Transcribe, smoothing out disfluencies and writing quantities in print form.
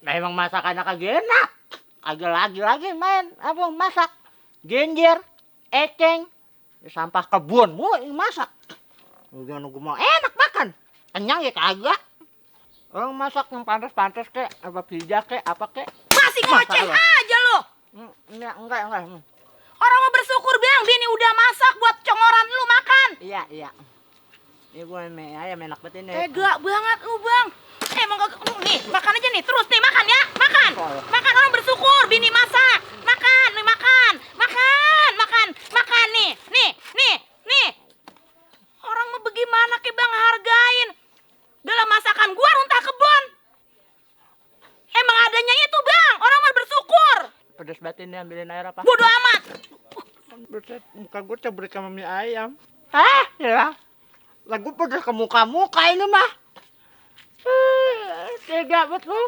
Nah, emang masakannya kagak enak. Kagak lagi main apa masak. Genjer, eceng, sampah kebun mulu yang masak. Udah nunggu mau enak makan. Kenyang ya kagak. Orang masak yang pantas-pantas kek, apa pizza kek, apa kek. Masih ngoceh aja lo. Enggak. Orang mau bersyukur Bang, bini udah masak buat congoran lu makan. Iya. Ini gue ayam enak banget ini. Tega banget lu Bang. Emang gak, nih makan aja nih, terus nih makan ya, makan. Makan, orang bersyukur, bini masak. Makan, nih makan nih. Orang mau bagaimana ke Bang hargain. Dalam masakan gua runtah kebun. Emang adanya itu Bang, orang mau bersyukur. Pedes banget ini, ambilin air apa? Bodoh amat. Buset, muka gue cebret sama mie ayam. Ya. Lagu pedes ke muka-muka ini mah. Tega banget lu.